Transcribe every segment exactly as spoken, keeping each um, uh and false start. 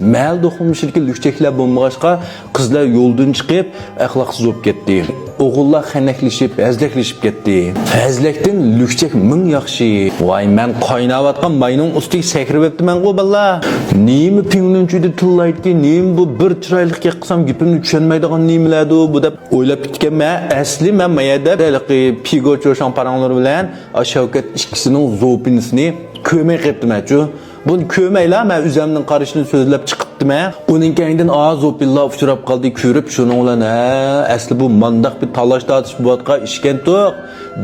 مەھەللە دوقمۇشىدىكى لۈكچەكلەر بولمىغاچقا، قىزلار يولدىن چىقىپ، ئەخلاقسىز بولۇپ كەتتى. ئوغۇللار خەنەكلىشىپ، ھەزلەكلىشىپ كەتتى. ھەزلەكتىن لۈكچەك مىڭ ياخشى. ۋاي، مەن قايناۋاتقان ماينىڭ ئۈستىگە سەكرىۋەپتىمەنغۇ، بالىلار. نېمە پىڭلۈنچۈيدە تىللايدىكى، نېمە بۇ بىر چىرايلىق گەپ قىلسام گېپىمنى چۈشەنمەيدىغان نېمىلەردۇ بۇ دەپ ئويلاپ كېتىكەنمەن. ئەسلى مەن ما يەردە ھېلىقى پىگو چوشاڭ پاراڭلىرى بىلەن شەۋكەت ئىككىسىنىڭ زوپىنىسىنى كۆرمەي قېپتىمەنچۇ. بۇنى كۆرمەيلا، مەن ئۆزەمنىڭ قارىشىنى سۆزلەپ چىقىپتىمەن. ئۇنىڭ كەينىدىن ئا زوپىنلار ئۇچراپ قالدى، كۆرۈپ شۇنىڭ بىلەن، ھە، ئەسلى بۇ مانداق بىر تالاش تارتىش بولۇۋاتقان ئىشكەنتۇق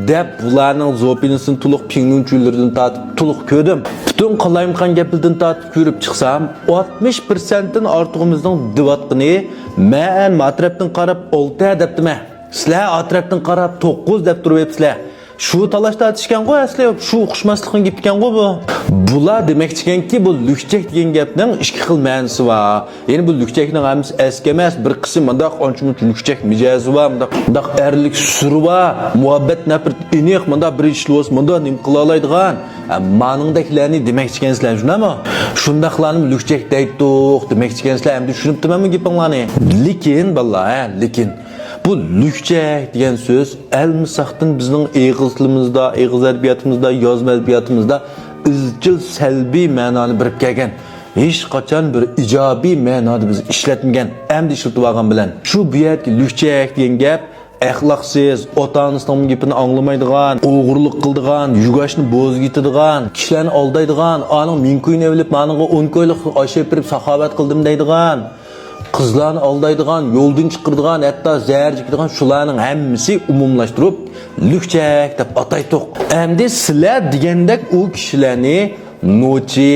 دەپ، بۇلارنىڭ زوپىنىسىنى تولۇق پىڭلۇنچۈيلىرىدىن تارتىپ تولۇق كۆردۈم. پۈتۈن قالايمىقان گەپلىرىدىن تارتىپ كۆرۈپ چىقسام، ئاتمىش پىرسەنتتىن ئارتۇقىمىزنىڭ دېۋاتقىنى، مەن ما تەرەپتىن قاراپ ئالتە دەپتىمەن. سىلەر ئا تەرەپتىن قاراپ توققۇز دەپ تۇرۇۋېپسىلەر. شۇ تالاش تارتىشكەنغۇ ئەسلى، شۇ ئۇقۇشماسلىقنىڭ گېپىكەنغۇ بۇ. بۇلار دېمەكچىكەنكى، بۇ لۈكچەك دېگەن گەپنىڭ ئىككى خىل مەنىسى بار. يەنى بۇ لۈكچەكنىڭ ھەممىسى ئەسكى ئەمەس، بىر قىسمى مۇنداق ئانچە-مۇنچە لۈكچەك مىجەزى بار، مۇنداق، مۇنداق ئەرلىك سۈرى بار، مۇھەببەت نەپرىتى ئېنىق، مۇنداق بىر ئىش بولسا مۇنداق نېمە قىلالايدىغان. ھە، مانىڭدەكلەرنى دېمەكچىكەنسىلەر، شۇنداقمۇ؟ شۇنداقلارنى لۈكچەك دەيتتۇق دېمەكچىكەنسىلەر، ئەمدى چۈشىنىپتىمەنمۇ گېپىڭلارنى؟ لېكىن، بالىلار، ھە، لېكىن. بۇ لۈكچەك دېگەن سۆز ئەلمىساقتىن بىزنىڭ ئېغىز تىلىمىزدا، ئېغىز ئەدەبىياتىمىزدا، يازما ئەدەبىياتىمىزدا ئىزچىل سەلبىي مەنانى بېرىپ كەلگەن. ھېچقاچان بىر ئىجابىي مەنادا بىز ئىشلەتمىگەن، ئەمدى ئىشلىتىۋالغان بىلەن. شۇ بۇ يەردىكى لۈكچەك دېگەن گەپ ئەخلاقسىز، ئاتا-ئانىسىنىڭ گېپىنى ئاڭلىمايدىغان، ئوغرىلىق قىلىدىغان، يۈگەشنى بوزىگە ئېتىدىغان، كىشىلەرنى ئالدايدىغان، ئانىڭ مىڭ كويىنى ئېلىپ، مانىڭغا ئون كويلۇق ئاشۇ ئېلىپ بېرىپ ساخاۋەت قىلدىم دەيدىغان، قىزلارنى ئالدايدىغان، يولدىن چىقىرىدىغان، ھەتتا زەھەر چېكىدىغان شۇلارنىڭ ھەممىسى ئومۇملاشتۇرۇپ لۈكچەك دەپ ئاتايتتۇق. ئەمدى سىلەر دېگەندەك ئۇ كىشىلەرنى نوچى،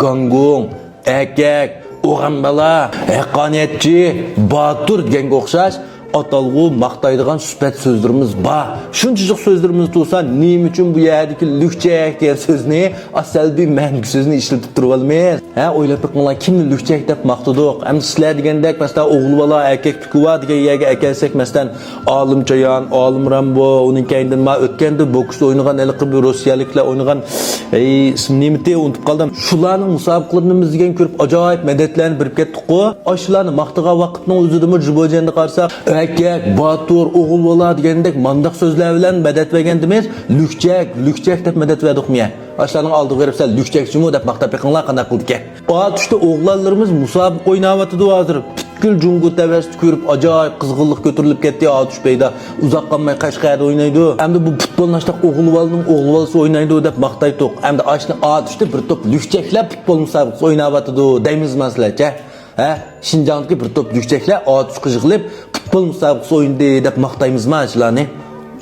گاڭگۇڭ، ئەركەك، ئوغان بالا، ھەققانىيەتچى، باتۇر دېگەنگە ئوخشاش ئاتالغۇ ماختايدىغان سۈپەت سۆزلىرىمىز بار. شۇنچىلىك سۆزلىرىمىز تۇرسا، نېمە ئۈچۈن بۇ يەردىكى لۈكچەك دېگەن سۆزنى، ئا، سەلبىي مەنىدىكى سۆزنى ئىشلىتىپ تۇرۇۋالىمىز؟ ھە، ئويلاپ بېقىڭلار، كىمنى لۈكچەك دەپ ماختىدۇق؟ ئەمدى سىلەر دېگەندەك، مەسىلەن، ئوغۇل بالا، ئەركەك تۈكى بار دېگەن يەرگە ئەكەلسەك، مەسىلەن، ئالىم چايان، ئالىم رامبو، ئۇنىڭ كەينىدىن ما ئۆتكەندە بوكس ئوينىغان، ھېلىقى بىر روسىيەلىكلەر ئوينىغان، ئەي، ئىسمى نېمىتى، ئۇنتۇپ قالدىم. شۇلارنىڭ مۇسابىقىلىرىنى بىز دېگەن كۆرۈپ ئاجايىپ مەدەتلەرنى بېرىپ كەتتۇققۇ. ئاشۇلارنى ماختىغان ۋاقىتنىڭ ئۆزىدىمۇ جىبوجيەندە قارىساق، ئەركەك، باتۇر، ئوغۇل بالا دېگەندەك مانداق سۆزلەر بىلەن مەدەت بەرگەندىمىز، لۈكچەك، لۈكچەك دەپ مەدەت بەردۇقمۇ يە؟ ئاشۇلارنىڭ ئالدىغا بېرىپ سەن لۈكچەكچىمۇ دەپ ماختاپ بېقىڭلار، قانداق قىلىدىكەن. ئاتۇشتا ئوغلانلىرىمىز مۇسابىقە ئويناۋاتىدۇ ھازىر. پۈتكۈل جۇڭگو تەۋەسىدە كۆرۈپ ئاجايىپ قىزغىنلىق كۆتۈرۈلۈپ كەتتى ئاتۇش پەيدا. ئۇزاق قالماي قەشقەردە ئوينايدۇ. ئەمدى بۇ پۇتبولنى ئاشتاق ئوغۇل بالىنىڭ ئوغلى بالىسى ئوينايدۇ دەپ ماختايتتۇق. ئەمدى ئاشۇنى ئاتۇشتا بىر توپ لۈكچەكلەر پۇتبول مۇسابىقىسى ئويناۋاتىدۇ دەيمىزما سىلەرچە؟ ھە؟ شىنجاڭدىكى بىر توپ لۈكچەكلەر ئاتۇشقا يىغىلىپ پۇتبول مۇسابىقىسى ئوينىدى دەپ ماختايمىزما شۇلارنى؟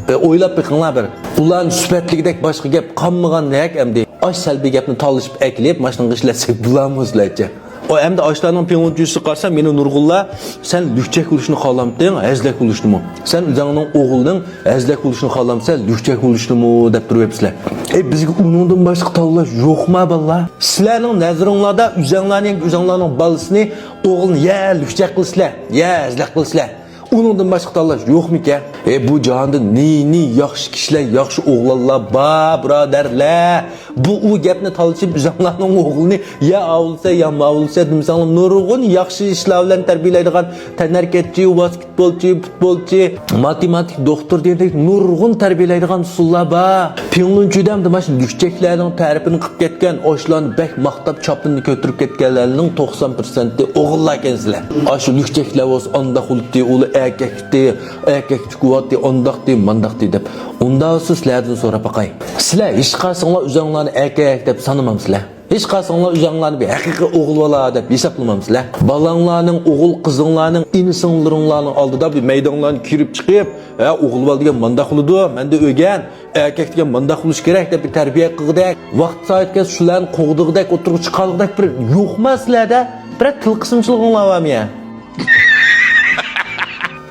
ئە، ئويلاپ بېقىڭلار بىر. ئۇلارنى سۈپەتلىكىدەك باشقا گەپ قالمىغاندەك ئەمدى. ئاش سەلبىي گەپنى تالىشىپ ئەكېلىپ ماشىنىغا ئىشلەتسەك بولامۇ سىلەرچە؟ ئۇ ئەمدى ئاشۇلارنىڭ پىڭلۇنچۈسىگە قارىسام، مېنى نۇرغۇنلار، سەن لۈكچەك بولۇشنى خالامتىڭ، ھەزلەك بولۇشنىمۇ؟ سەن ئۆزەڭنىڭ ئوغلىنىڭ ھەزلەك بولۇشنى خالامسەن، لۈكچەك بولۇشنىمۇ دەپ تۇرۇۋېپسىلەر. ئەي، بىزگە ئۇنىڭدىن باشقا تاللاش يوقما، بالىلار؟ سىلەرنىڭ نەزىرىڭلاردا ئۆزەڭلارنى يەنى ئۆزەڭلارنىڭ بالىسىنى، ئوغلىنى يا لۈكچەك قىلىسىلەر، يا ھەزلەك قىلىسىلەر. ئۇنىڭدىن باشقا تاللاش يوقمىكەن؟ ئەي، بۇ جاھاندا نى-نى ياخشى كىشىلەر، ياخشى ئوغلانلار بار، بۇرادەرلەر. بۇ ئۇ گەپنى تالىشىپ، ئۆزەڭلارنىڭ ئوغلىنى يا ئاۋۇلسە، يا ماۋۇلسە دېمىسەڭلار، نۇرغۇن ياخشى ئىشلار بىلەن تەربىيەلەيدىغان تەنھەرىكەتچى، ۋاسكېتبولچى، پۇتبولچى، ماتېماتىك دوختۇر دېگەندەك نۇرغۇن تەربىيەلەيدىغان ئۇسۇللار بار. پىڭلۇنچۈدە ئەمدى مانا شۇ لۈكچەكلەرنىڭ تەرىپىنى قىلىپ كەتكەن، ئاشۇلارنى بەك ماختاپ چاپىنىنى كۆتۈرۈپ كەتكەنلەرنىڭ توقسان پىرسەنتى ئوغۇللار ئىكەنسىلەر. ئاشۇ لۈكچەكلەر بولسا ئانداق بولۇپتى، ئۇلار ئەركەكتى، ئەركەك تۈكۈۋاتتى، ئانداقتى، مانداقتى دەپ. ئۇنداق بولسا سىلەردىن سوراپ باقاي. سىلەر ھېچقايسىڭلار ئۆزەڭلارنى ئەركەك دەپ سانىمامسىلەر؟ ھېچقايسىڭلار ئۆزەڭلارنى بىر ھەقىقىي ئوغۇل بالا دەپ ھېسابلىمامسىلەر؟ بالاڭلارنىڭ، ئوغۇل قىزىڭلارنىڭ، ئىنى سىڭىللىرىڭلارنىڭ ئالدىدا بىر مەيدانلارنى كىرىپ چىقىپ، ھە، ئوغۇل بالا دېگەن مانداق بولىدۇ، مەندە ئۆگەن، ئەركەك دېگەن مانداق بولۇشى كېرەك دەپ بىر تەربىيە قىلغۇدەك، ۋاقىت سائەت كەلسە شۇلارنى قوغدىغۇدەك، ئوتتۇرىغا چىقارغۇدەك بىر يوقما سىلەردە؟ بىرەر تىل قىسىمچىلىقىڭلار بارمۇ يا؟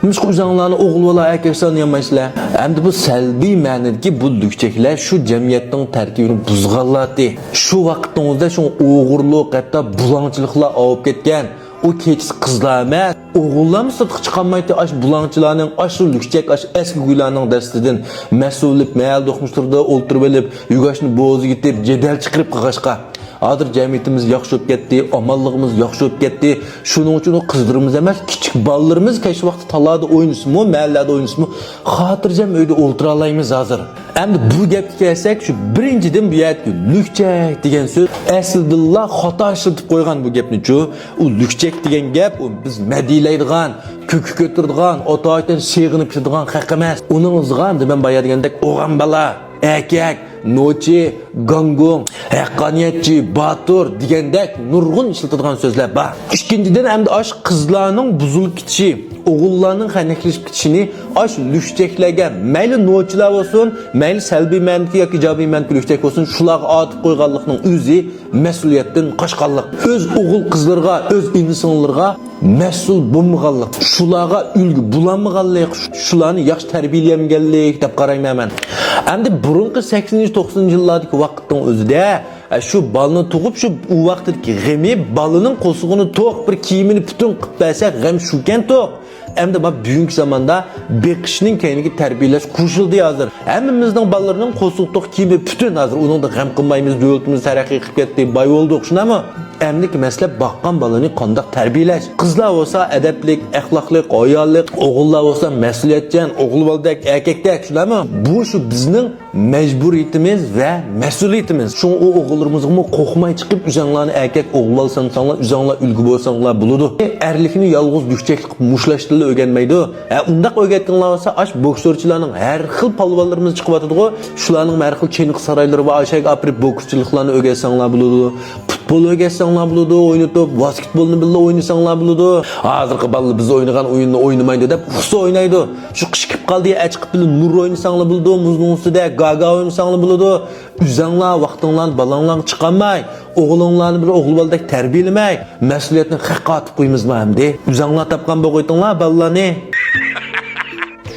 نېمىشقا ئۆزەڭلارنى ئوغۇل بالا ئەركەك سانىيالمايسىلەر؟ ئەمدى بۇ سەلبىي مەنىدىكى بۇ لۈكچەكلەر شۇ جەمئىيەتنىڭ تەرتىپىنى بۇزغانلارتى. شۇ ۋاقىتنىڭ ئۆزىدە شۇ ئوغرىلىق، ھەتتا بۇلاڭچىلىقلار ئاۋۇپ كەتكەن. ئۇ كېچىسى قىزلار ئەمەس، ئوغۇللارمۇ سىرتقا چىقالمايتتى. ئاشۇ بۇلاڭچىلارنىڭ، ئاشۇ لۈكچەك، ئاشۇ ئەسكى گۇيلارنىڭ دەستىدىن مەسئۇل بولۇپ، مەھەللە دوقمۇشلىرىدا ئولتۇرۇۋېلىپ، يۈگەشنى بوزىگىتىپ، جېدەل چىقىرىپ قىلغاچقا. ھازىر جەمئىيىتىمىز ياخشى بولۇپ كەتتى، ئامانلىقىمىز ياخشى بولۇپ كەتتى. شۇنىڭ ئۈچۈن ئۇ قىزلىرىمىز ئەمەس، كىچىك بالىلىرىمىز كەچ ۋاقتى تالادا ئوينىسىمۇ، مەھەللەدە ئوينىسىمۇ، خاتىرجەم ئۆيدە ئولتۇرالايمىز ھازىر. ئەمدى بۇ گەپكە كەلسەك، شۇ بىرىنچىدىن، بۇ يەردىكى لۈكچەك دېگەن سۆز ئەسلىدىنلا خاتا ئىشلىتىپ قويغان بۇ گەپنىچۇ. ئۇ لۈكچەك دېگەن گەپ، ئۇ بىز مەدھىيەلەيدىغان، كۆككە كۆتۈرىدىغان، ئاتايىتەن سېغىنىپ كېتىدىغان خەق ئەمەس. ئۇنىڭىزغا ئەمدى مەن بايا دېگەندەك ئوغان بالا، ئەركەك، نوچى، گاڭگۇڭ، ھەققانىيەتچى، باتۇر دېگەندەك نۇرغۇن ئىشلىتىدىغان سۆزلەر بار. ئىككىنچىدىن، ئەمدى ئاش قىزلارنىڭ بۇزۇلۇپ كېتىشى، ئوغۇللارنىڭ خەنەكلىشىپ كېتىشىنى ئاش لۈكچەكلەرگە، مەيلى نوچىلار بولسۇن، مەيلى سەلبىي مەنىدىكى ياكى ئىجابىي مەنىدىكى لۈكچەك بولسۇن، شۇلارغا ئاتىپ قويغانلىقنىڭ ئۆزى مەسئۇلىيەتتىن قاچقانلىق. ئۆز ئوغۇل قىزلىرىغا، ئۆز ئىنى سىڭىللىرىغا مەسئۇل بولمىغانلىق، شۇلارغا ئۈلگە بولالمىغانلىق، شۇلارنى ياخشى تەربىيەلىيەلمىگەنلىك دەپ قارايمەن مەن. ئەمدى بۇرۇنقى سەكسىنىنچى، توقسىنىنچى يىللاردىكى ۋاقىتنىڭ ئۆزىدە، ئە، شۇ بالىنى تۇغۇپ، شۇ ئۇ ۋاقىتتىكى غېمى، بالىنىڭ قورسىقىنى توق، بىر كىيىمىنى پۈتۈن قىلىپ بەرسە، غەم شۇكەن توق. ئەمدى مانا بۈگۈنكى زاماندا بېقىشنىڭ كەينىگە تەربىيەلەش قوشۇلدى ھازىر. ھەممىمىزنىڭ بالىلىرىنىڭ قورسىقى توق، كىيىمى پۈتۈن ھازىر. ئۇنىڭدا غەم قىلمايمىز، دۆلىتىمىز تەرەققىي قىلىپ كەتتى، باي بولدۇق، شۇنداقمۇ؟ ئەمدىكى مەسىلە باققان بالىنى قانداق تەربىيەلەش. قىزلار بولسا ئەدەپلىك، ئەخلاقلىق، ھايالىق، ئوغۇللار بولسا مەسئۇلىيەتچان، ئوغۇل بالىدەك، ئەركەكتەك، شۇنداقمۇ؟ بۇ شۇ بىزنىڭ مەجبۇرىيىتىمىز ۋە مەسئۇلىيىتىمىز. شۇڭا ئۇ ئوغۇللىرىمىزغىمۇ قورقماي چىقىپ، ئۆزەڭلارنى ئەركەك ئوغۇل بالا سانىساڭلار، ئۆزەڭلار ئۈلگە بولساڭلار بولىدۇ. ئەرلىكنى يالغۇز لۈكچەكلىك قىلىپ مۇشۇلاشتىنلا ئۆگەنمەيدۇ. ھە، ئۇنداق ئۆگەتكىنىڭلار بولسا، ئاش بوكسورچىلارنىڭ ھەر خىل پالۋانلىرىمىز چىقىۋاتىدىغۇ، شۇلارنىڭ ھەر خىل چېنىقىش سارايلىرى بار، ئاشۇ يەرگە ئاپىرىپ بوكسچىلىقلارنى ئۆگەتسەڭلار بولىدۇ. پۇتبول ئۆگەتسەڭلار بولىدۇ، ئوينىتىپ، ۋاسكېتبولنى بىللە ئوينىساڭلار بولىدۇ. ھازىرقى بالىلار بىز ئوينىغان ئويۇننى ئوينىمايدۇ دەپ ئۇقسا ئوينايدۇ. شۇ قىش كېلىپ قالدى، ئەچىقىپ بىللە نۇر ئوينىساڭلار بولىدۇ، مۇزنىڭ ئۈستىدە گاگا ئوينىساڭلار بولىدۇ. ئۆزەڭلار ۋاقتىڭلارنى بالاڭلارغا چىقارماي، ئوغلۇڭلارنى بىر ئوغۇل بالىدەك تەربىيەلىمەي، مەسئۇلىيەتنى خەققە ئارتىپ قويىمىزما ئەمدى؟ ئۆزەڭلار تاپقان بولغىيتىڭلار بالىلارنى.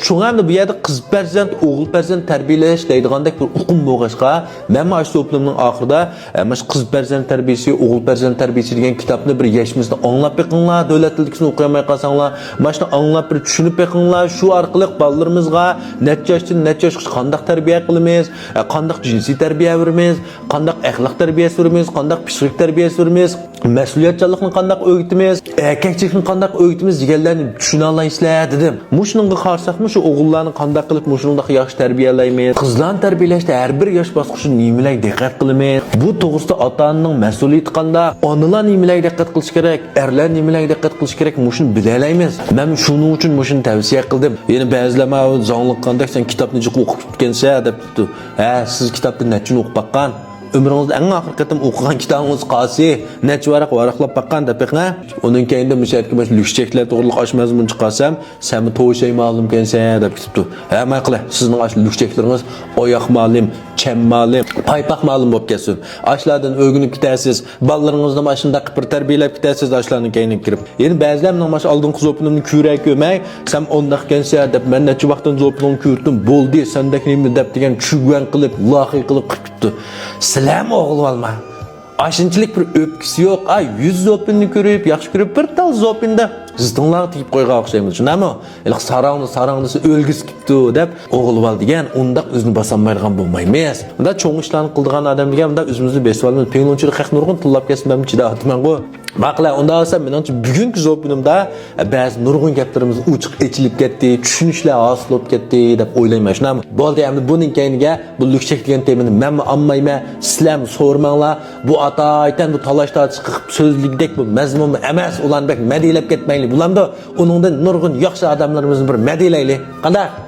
شۇڭا ئەمدى بۇ يەردە قىز پەرزەنت، ئوغۇل پەرزەنت تەربىيەلەش دەيدىغاندەك بىر ئۇقۇم بولغاچقا، مەنمۇ ئاشۇ سوپۇنۇمنىڭ ئاخىرىدا، ئە، مانا شۇ قىز پەرزەنت تەربىيەسى، ئوغۇل پەرزەنت تەربىيەسى دېگەن كىتابنى بىر يەشمىسىنى ئاڭلاپ بېقىڭلار، دۆلەت تىلىدىكىسىنى ئوقۇيالماي قالساڭلار، مانا شۇنى ئاڭلاپ بىر چۈشىنىپ بېقىڭلار، شۇ ئارقىلىق بالىلىرىمىزغا نەچچە ياشتىن نەچچە ياشقىچە قانداق تەربىيە قىلىمىز، ئە، قانداق جىنسىي تەربىيە بېرىمىز، قانداق ئەخلاق تەربىيەسى بېرىمىز، قانداق پىسخىك تەربىيەسى بېرىمىز، مەسئۇلىيەتچانلىقنى قانداق ئۆگىتىمىز، ئەركەكچىلىكنى قانداق ئۆگىتىمىز دېگەنلەرنى چۈشىنەلەيسىلەر دېدىم. مۇشۇنىڭغا قارىساقمۇ، شۇ ئوغۇللارنى قانداق قىلىپ مۇشۇنداق ياخشى تەربىيەلەيمىز؟ قىزلارنى تەربىيەلەشتە ھەر بىر ياش باسقۇچىدا نېمىلەرگە دىققەت قىلىمىز؟ بۇ توغرىسىدا ئاتا-ئانىنىڭ مەسئۇلىيىتى قانداق؟ ئانىلار نېمىلەرگە دىققەت قىلىشى كېرەك؟ ئەرلەر نېمىلەرگە دىققەت قىلىشى كېرەك؟ مۇشۇنى بىلەلەيمىز. مەن شۇنىڭ ئۈچۈن مۇشۇنى تەۋسىيە قىلدىم. يەنە بەزىلەر ماڭا زاڭلىق قاندەك، سەن كىتابنى جىق ئوقۇپ كەتكەنسەن دەپ كېتىپتۇ. ھە، سىز كىتابتىن نەچچىنى ئوقۇپ باققان؟ ئۆمرىڭىزدە ئەڭ ئاخىرقى قېتىم ئوقۇغان كىتابىڭىز قايسى؟ نەچچە ۋاراق ۋاراقلاپ باققان دەپ بېقىڭ ھە. ئۇنىڭ كەينىدە مۇشۇ يەردىكى مۇشۇ لۈكچەكلەر توغرىلىق ئاشۇ مەزمۇن چىقارسام، سەنمۇ توشاي مالىمكەنسەن دەپ كېتىپتۇ. ھە، ماقۇل، سىزنىڭ ئاشۇ لۈكچەكلىرىڭىز ئاياق مالىم، چەم مالىم، پايپاق مالىم بولۇپ كەتسۇن. ئاشۇلاردىن ئۆگىنىپ كېتەرسىز. بالىلىرىڭىزنى مانا شۇنداق بىر تەربىيەلەپ كېتەرسىز، ئاشۇلارنىڭ كەينىگە كىرىپ. يەنە بەزىلەر مېنىڭ مانا شۇ ئالدىنقى زوپىنىمنى كۆرە كۆرمەي، سەن ئۇنداقكەنسەن دەپ، مەن نەچچە ۋاقىتتىن زوپىنىڭنى كۆرۈپتۇم، بولدى، سەندەك نېمە دەپ دېگەن چۈگۋەن قىلىپ، لاخىي قىلىپ قىپتۇ. سىلەرمۇ ئوغۇل بالىما؟ ئاشۇنچىلىك بىر ئۆپكىسى يوق، ئا، يۈز زوپىننى كۆرۈپ، ياخشى كۆرۈپ، بىر تال زوپىندا زىتىڭلارغا تېگىپ قويغان ئوخشايمىز، شۇنداقمۇ؟ ھېلىقى ساراڭنى ساراڭ دېسە ئۆلگۈسى كېپتۇ دەپ، ئوغۇل بالا دېگەن ئۇنداق ئۆزىنى باسالمايدىغان بولمايمىز. مۇنداق چوڭ ئىشلارنى قىلىدىغان ئادەم دېگەن مۇنداق ئۆزىمىزنى بېسىۋالىمىز. پىڭلۇنچىدا خەق نۇرغۇن تىللاپ كەتسە، مەنمۇ چىداۋاتىمەنغۇ. ماقۇل، ئۇنداق بولسا مېنىڭچە بۈگۈنكى زوپىنىمدا بەزى نۇرغۇن گەپلىرىمىز ئوچۇق ئېچىلىپ كەتتى، چۈشىنىشلەر ھاسىل بولۇپ كەتتى دەپ ئويلايمەن، شۇنداقمۇ؟ بولدى، ئەمدى بۇنىڭ كەينىگە بۇ لۈكچەك دېگەن تېمىنى مەنمۇ ئالمايمەن، سىلەرمۇ سورىماڭلار. بۇ ئاتايتەن بۇ تالاش-تارتىش قىلىپ سۆزلىگۈدەك بۇ مەزمۇنمۇ ئەمەس، ئۇلارنى بەك مەدھىيەلەپ كەتمەيلى، بولامدۇ؟ ئۇنىڭدىن نۇرغۇن ياخشى ئادەملىرىمىزنى بىر مەدھىيەلەيلى. قانداق؟